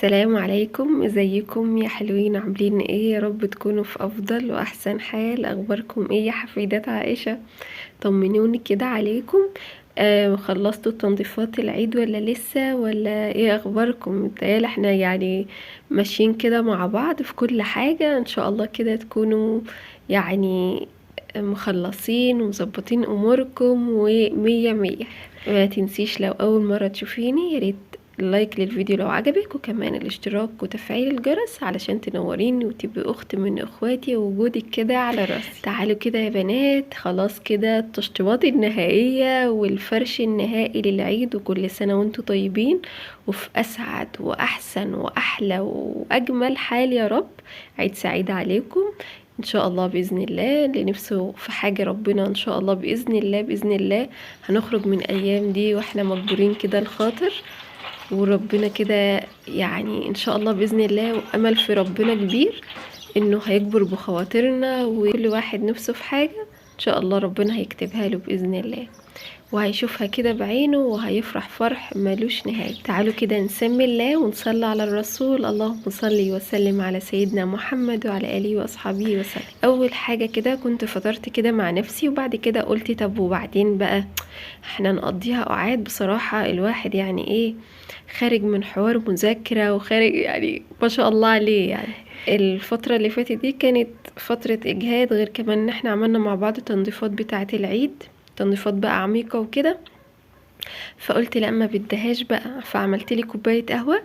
السلام عليكم، ازيكم يا حلوين؟ عاملين ايه؟ يا رب تكونوا في افضل واحسن حال. اخباركم ايه يا حفيدات عائشة؟ طمنوني كده عليكم. خلصتوا تنظيفات العيد ولا لسه ولا ايه اخباركم؟ متهيألي احنا يعني ماشيين كده مع بعض في كل حاجة. ان شاء الله كده تكونوا يعني مخلصين ومظبطين اموركم ومية مية. ما تنسيش لو اول مرة تشوفيني يا ريت like للفيديو لو عجبك، وكمان الاشتراك وتفعيل الجرس علشان تنوريني وتبقي اخت من اخواتي ووجودك كده على راسي. تعالوا كده يا بنات، خلاص كده التشطيبات النهائية والفرش النهائي للعيد، وكل سنة وانتم طيبين وفي اسعد واحسن واحلى واجمل حال يا رب. عيد سعيد عليكم ان شاء الله باذن الله. اللي نفسه في حاجة ربنا ان شاء الله باذن الله باذن الله هنخرج من الايام دي واحنا مجبورين كده الخاطر، وربنا كده يعني ان شاء الله باذن الله، وامل في ربنا كبير انه هيكبر بخواطرنا، وكل واحد نفسه في حاجة ان شاء الله ربنا هيكتبها له باذن الله، وهيشوفها كده بعينه وهيفرح فرح ملوش نهاية. تعالوا كده نسمي الله ونصلي على الرسول، اللهم صلي وسلم على سيدنا محمد وعلى آله وأصحابه وسلم. أول حاجة كده كنت فطرت كده مع نفسي، وبعد كده قلت طب وبعدين بقى احنا نقضيها قعاد. بصراحة الواحد يعني ايه، خارج من حوار مذاكرة وخارج يعني ما شاء الله عليه، يعني الفترة اللي فاتت دي كانت فترة إجهاد، غير كمان ان احنا عملنا مع بعض تنظيفات بتاعة العيد، تنظيفات بقى عميقة وكده، فقلت لا ما بدهاش بقى. فعملت لي كوباية قهوة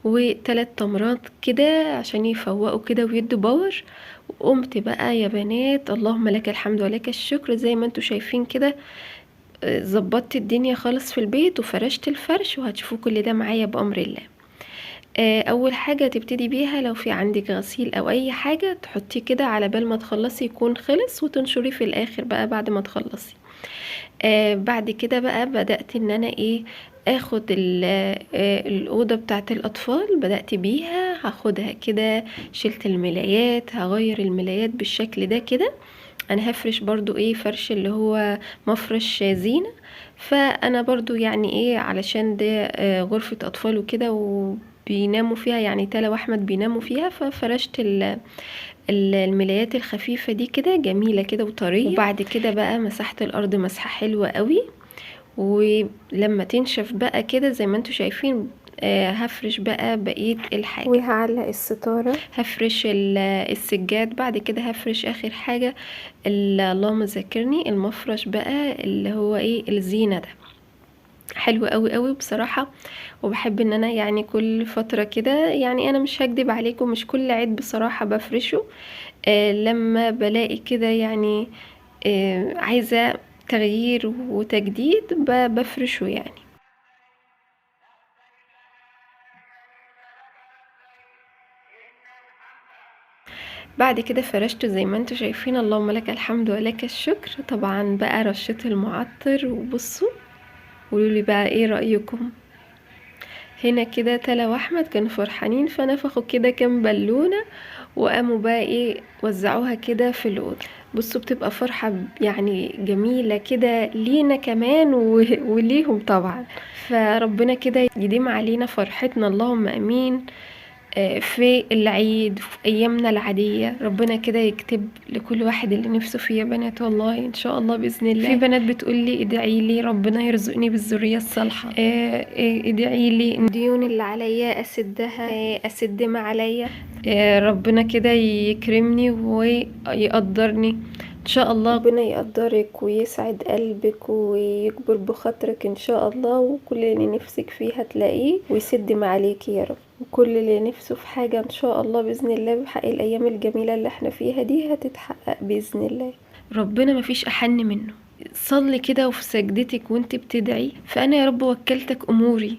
وثلاث تمرات كده عشان يفوقوا كده ويدوا power. وقمت بقى يا بنات اللهم لك الحمد ولك الشكر، زي ما انتوا شايفين كده ظبطت الدنيا خالص في البيت وفرشت الفرش، وهتشوفوا كل ده معايا بأمر الله. اول حاجة تبتدي بيها لو في عندك غسيل او اي حاجة تحطيه كده على بال ما تخلصي يكون خلص، وتنشريه في الاخر بقى بعد ما تخلصي. بعد كده بقى بدأت ان انا ايه اخد الاوضة بتاعت الاطفال، بدأت بيها هاخدها كده، شلت الملايات، هغير الملايات بالشكل ده كده. انا هفرش برضو ايه فرش اللي هو مفرش زينة، فانا برضو يعني ايه علشان ده غرفة اطفال وكده وبيناموا فيها، يعني تالا واحمد بيناموا فيها، ففرشت الملايات الخفيفة دي كده جميلة كده وطرية. وبعد كده بقى مسحت الارض مسحة حلوة قوي، ولما تنشف بقى كده زي ما انتوا شايفين هفرش بقى بقية الحاجة، وهعلق الستارة، هفرش السجاد. بعد كده هفرش اخر حاجة اللهم ذكرني المفرش بقى اللي هو ايه الزينة ده، حلو قوي قوي بصراحة. وبحب ان انا يعني كل فترة كده، يعني انا مش هكدب عليكم مش كل عيد بصراحة بفرشه، لما بلاقي كده يعني عايزة تغيير وتجديد بفرشه يعني. بعد كده فرشته زي ما انتوا شايفين، اللهم لك الحمد ولك الشكر. طبعا بقى رشيت المعطر، وبصوا قولوا لي بقى ايه رأيكم. هنا كده تلا واحمد كانوا فرحانين، فنفخوا كده كام بالونة وقاموا بقى ايه وزعوها كده في الأوضة. بصوا بتبقى فرحة يعني جميلة كده لينا كمان وليهم طبعا، فربنا كده يديم علينا فرحتنا اللهم امين. في العيد في ايامنا العادية ربنا كده يكتب لكل واحد اللي نفسه فيه يا بنات، والله ان شاء الله باذن الله. في بنات بتقول لي ادعي لي ربنا يرزقني بالذريه الصالحة، ادعي لي الديون اللي عليا اسدها، اسد ما عليا، ربنا كده يكرمني ويقدرني ان شاء الله. ربنا يقدرك ويسعد قلبك ويكبر بخاطرك ان شاء الله، وكل اللي نفسك فيه هتلاقيه ويسد ما عليكي يا رب، وكل اللي نفسه في حاجة ان شاء الله بإذن الله بحق الأيام الجميلة اللي احنا فيها دي هتتحقق بإذن الله. ربنا مفيش أحن منه. صلي كده وفي سجدتك وانت بتدعي، فأنا يا رب وكلتك أموري،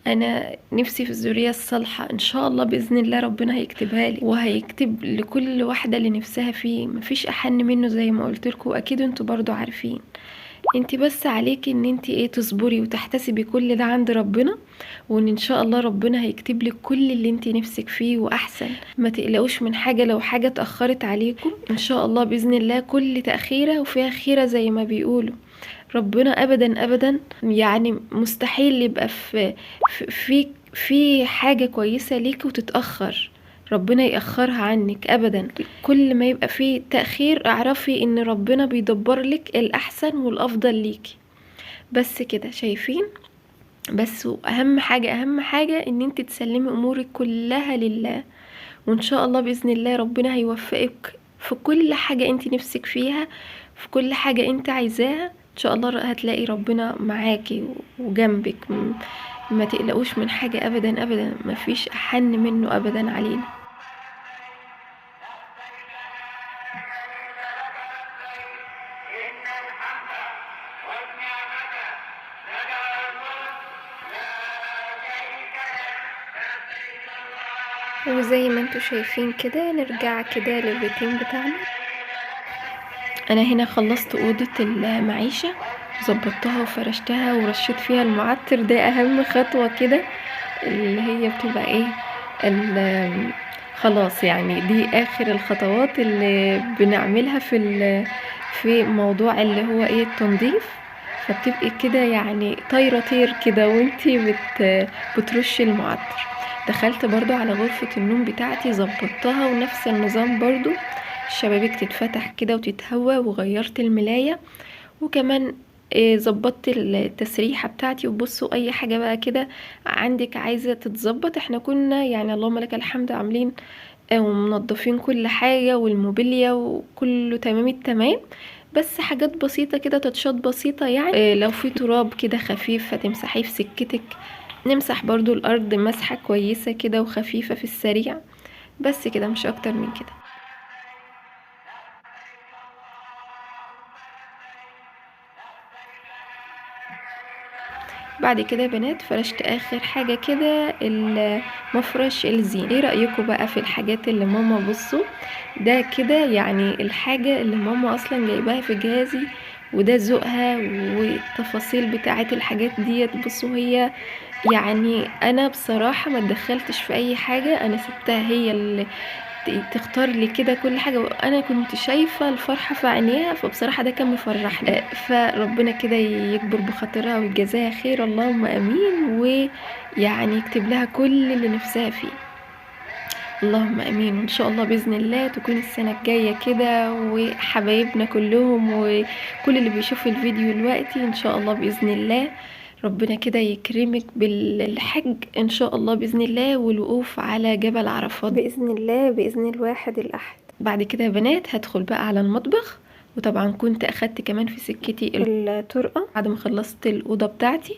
أنا نفسي في الذرية الصالحة إن شاء الله بإذن الله ربنا هيكتبها لي وهيكتب لكل واحدة اللي نفسها فيه، مفيش أحن منه زي ما قلت لكم، وأكيد انتوا برضو عارفين. انت بس عليكي ان انت ايه تصبري وتحتسبي كل ده عند ربنا، وان ان شاء الله ربنا هيكتب لك كل اللي انت نفسك فيه واحسن. ما تقلقوش من حاجة لو حاجة اتاخرت عليكم، ان شاء الله باذن الله كل تاخيره وفيها خيره زي ما بيقولوا. ربنا ابدا ابدا يعني مستحيل يبقى في فيك في حاجة كويسة ليك وتتأخر، ربنا يأخرها عنك ابدا. كل ما يبقى فيه تأخير اعرفي ان ربنا بيدبر لك الاحسن والافضل ليكي. بس كده شايفين. بس واهم حاجة، اهم حاجة ان انت تسلمي امورك كلها لله، وان شاء الله باذن الله ربنا هيوفقك في كل حاجة انت نفسك فيها، في كل حاجة انت عايزاها. ان شاء الله هتلاقي ربنا معاكي وجنبك، ما تقلقوش من حاجة ابدا ابدا، ما فيش احن منه ابدا علينا. وزي ما انتوا شايفين كده نرجع كده للروتين بتاعنا. انا هنا خلصت اوضة المعيشة، ظبطتها وفرشتها ورشيت فيها المعطر، ده اهم خطوة كده اللي هي بتبقى ايه خلاص، يعني دي اخر الخطوات اللي بنعملها في موضوع اللي هو ايه التنظيف. فبتبقي كده يعني طايرة طير كده وانتي بترشي المعطر. دخلت برضو على غرفة النوم بتاعتي ظبطتها، ونفس النظام برضو الشبابيك تتفتح كده وتتهوى، وغيرت الملاية، وكمان ظبطت التسريحة بتاعتي. وبصوا اي حاجة بقى كده عندك عايزة تتظبط، احنا كنا يعني اللهم لك الحمد عاملين ومنظفين كل حاجة والموبيليا وكله تمام التمام، بس حاجات بسيطة كده، تاتشات بسيطة يعني، لو في تراب كده خفيف فتمسحيه في سكتك. نمسح برضو الارض مسحة كويسة كده وخفيفة في السريع، بس كده مش اكتر من كده. بعد كده يا بنات فرشت اخر حاجة كده المفرش الزين. ايه رأيكم بقى في الحاجات اللي ماما، بصوا ده كده يعني الحاجة اللي ماما اصلا جايباها في جهازي، وده ذوقها والتفاصيل بتاعت الحاجات ديت. بصوا هي يعني انا بصراحة ما اتدخلتش في اي حاجة، انا سبتها هي اللي تختار لي كده كل حاجة، وانا كنت شايفة الفرحة في عينيها، فبصراحة ده كان مفرحني. فربنا كده يكبر بخاطرها ويجازاها خير، اللهم امين، ويعني يكتب لها كل اللي نفسها فيه، اللهم امين. وان شاء الله باذن الله تكون السنة الجاية كده وحبايبنا كلهم وكل اللي بيشوف الفيديو دلوقتي ان شاء الله باذن الله ربنا كده يكرمك بالحج ان شاء الله باذن الله، والوقوف على جبل عرفات باذن الله، باذن الواحد الاحد. بعد كده يا بنات هدخل بقى على المطبخ، وطبعا كنت اخدت كمان في سكتي الطرقه بعد ما خلصت الاوضة بتاعتي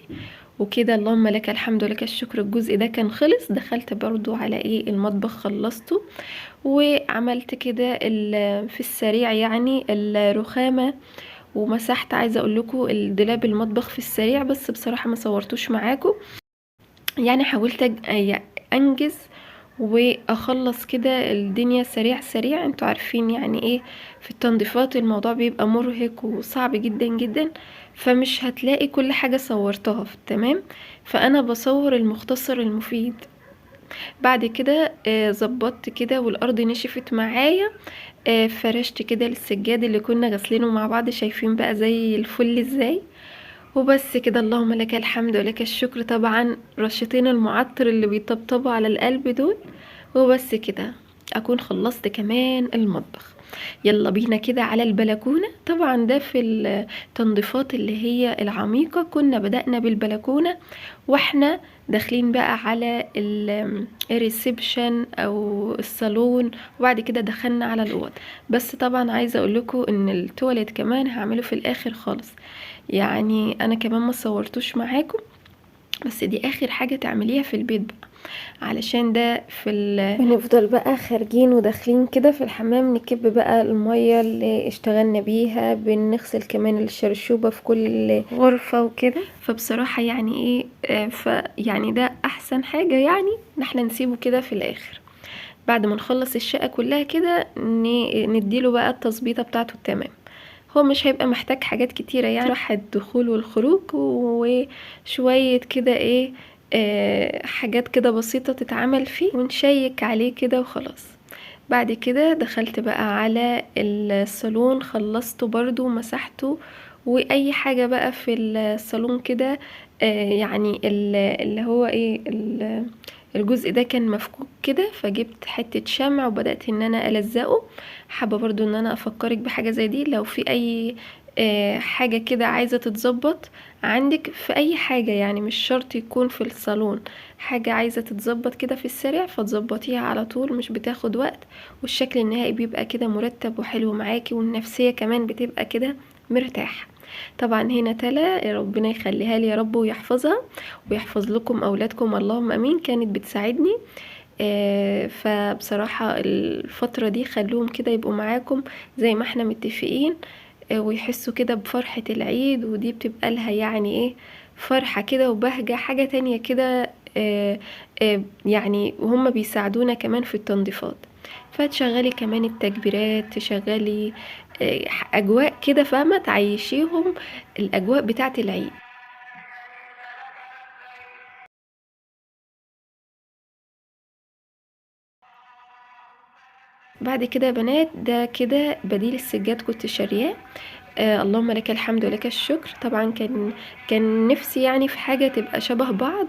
وكده، اللهم لك الحمد ولك الشكر. الجزء ده كان خلص. دخلت برضو على ايه المطبخ، خلصته وعملت كده في السريع يعني الرخامه، ومسحت عايزه اقول لكم الدولاب المطبخ في السريع، بس بصراحة ما صورتوش معاكم، يعني حاولت انجز واخلص كده الدنيا سريع سريع. انتوا عارفين يعني ايه في التنظيفات الموضوع بيبقى مرهق وصعب جدا جدا، فمش هتلاقي كل حاجة صورتها تمام، فانا بصور المختصر المفيد. بعد كده ظبطت كده والارض نشفت معايا، فرشت كده السجاد اللي كنا غسلينه مع بعض، شايفين بقى زي الفل ازاي. وبس كده، اللهم لك الحمد ولك الشكر. طبعا رشتين المعطر اللي بيطبطبوا على القلب دول. وبس كده اكون خلصت كمان المطبخ. يلا بينا كده على البلكونة. طبعا ده في التنظيفات اللي هي العميقة، كنا بدأنا بالبلكونة واحنا داخلين بقى على ال reception او الصالون، وبعد كده دخلنا على الاوض. بس طبعا عايزة اقول لكم ان التواليت كمان هعمله في الاخر خالص، يعني انا كمان ما صورتوش معاكم، بس دي اخر حاجة تعمليها في البيت بقى، علشان ده في بنفضل بقى خارجين وداخلين كده في الحمام، نكب بقى المية اللي اشتغلنا بيها، بنغسل كمان الشرشوبة في كل غرفة وكده. فبصراحة يعني ايه، فيعني ده احسن حاجة، يعني ان احنا نسيبه كده في الاخر بعد ما نخلص الشقة كلها كده، نديله بقى التظبيطة بتاعته التمام. هو مش هيبقى محتاج حاجات كتيرة، يعني راح الدخول والخروج وشوية كده ايه، حاجات كده بسيطة تتعمل فيه ونشيك عليه كده وخلاص. بعد كده دخلت بقى على الصالون، خلصته برضو ومسحته واي حاجة بقى في الصالون كده، يعني اللي هو ايه الجزء ده كان مفكوك كده، فجبت حتة شمع وبدأت ان انا الزقه. حابة برضو ان انا افكرك بحاجة زي دي، لو في اي حاجة كده عايزة تتظبط عندك في اي حاجة، يعني مش شرط يكون في الصالون، حاجة عايزة تتظبط كده في السريع فتظبطيها على طول، مش بتاخد وقت، والشكل النهائي بيبقى كده مرتب وحلو معاكي، والنفسية كمان بتبقى كده مرتاحة. طبعا هنا تلا ربنا يخليها لي يا رب ويحفظها ويحفظ لكم اولادكم اللهم امين، كانت بتساعدني. فبصراحة الفترة دي خلوهم كده يبقوا معاكم زي ما احنا متفقين، ويحسوا كده بفرحة العيد، ودي بتبقى لها يعني ايه فرحة كده وبهجة، حاجة تانية كده، يعني وهم بيساعدونا كمان في التنظيفات. فتشغلي كمان التكبيرات، تشغلي اجواء كده فاهمة، تعيشيهم الاجواء بتاعة العيد. بعد كده يا بنات ده كده بديل السجاد كنت شارياه، اللهم لك الحمد ولك الشكر. طبعا كان نفسي يعني في حاجة تبقى شبه بعض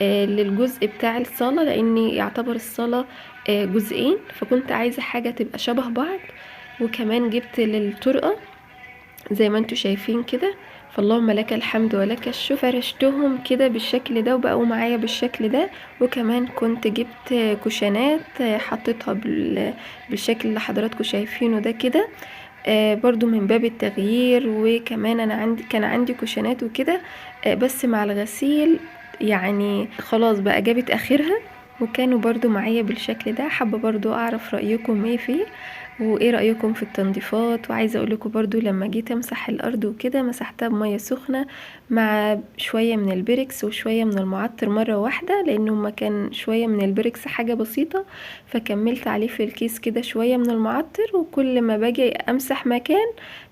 للجزء بتاع الصالة، لان يعتبر الصالة جزئين، فكنت عايزة حاجة تبقى شبه بعض. وكمان جبت للطرقة زي ما انتوا شايفين كده، فاللهم لك الحمد ولك الشكر. فرشتهم كده بالشكل ده وبقوا معايا بالشكل ده. وكمان كنت جبت كوشنات حطيتها بالشكل اللي حضراتكم شايفينه ده كده، برضو من باب التغيير. وكمان انا كان عندي كوشنات وكده، بس مع الغسيل يعني خلاص بقى جابت اخرها، وكانوا برضو معايا بالشكل ده. حابة برضو اعرف رأيكم ايه فيه، وايه رأيكم في التنظيفات. وعايزة اقولكم برضو لما جيت امسح الارض وكده مسحتها بمية سخنة مع شوية من البريكس وشوية من المعطر مرة واحدة، لانه ما كان شوية من البريكس حاجة بسيطة، فكملت عليه في الكيس كده شوية من المعطر. وكل ما باجي امسح مكان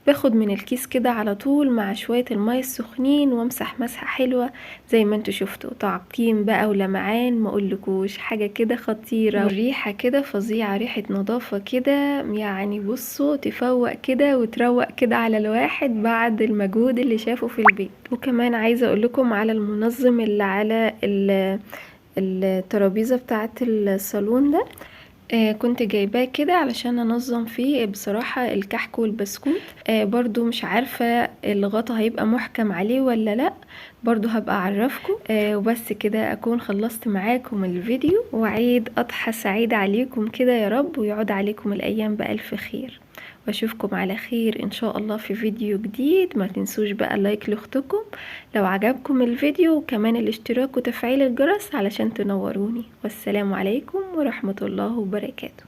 باخد من الكيس كده على طول مع شوية المية السخنين وامسح مسحة حلوة زي ما انتوا شفتوا، تعقيم بقى ولمعان ما اقولكوش، حاجة كده خطيرة، والريحة كده فظيعة، ريحة نظافة كده يعني بصوا تفوق كده وتروق كده على الواحد بعد المجهود اللي شافه في البيت. وكمان عايزة اقولكم على المنظم اللي على الترابيزة بتاعة الصالون ده، كنت جايباه كده علشان انظم فيه بصراحة الكحك والبسكوت، برضو مش عارفة الغطا هيبقى محكم عليه ولا لا، برضو هبقى اعرفكم. وبس كده اكون خلصت معاكم الفيديو، وعيد اضحى سعيد عليكم كده يا رب، ويعود عليكم الايام بألف خير، واشوفكم على خير ان شاء الله في فيديو جديد. ما تنسوش بقى لايك لاختكم لو عجبكم الفيديو، وكمان الاشتراك وتفعيل الجرس علشان تنوروني. والسلام عليكم ورحمة الله وبركاته.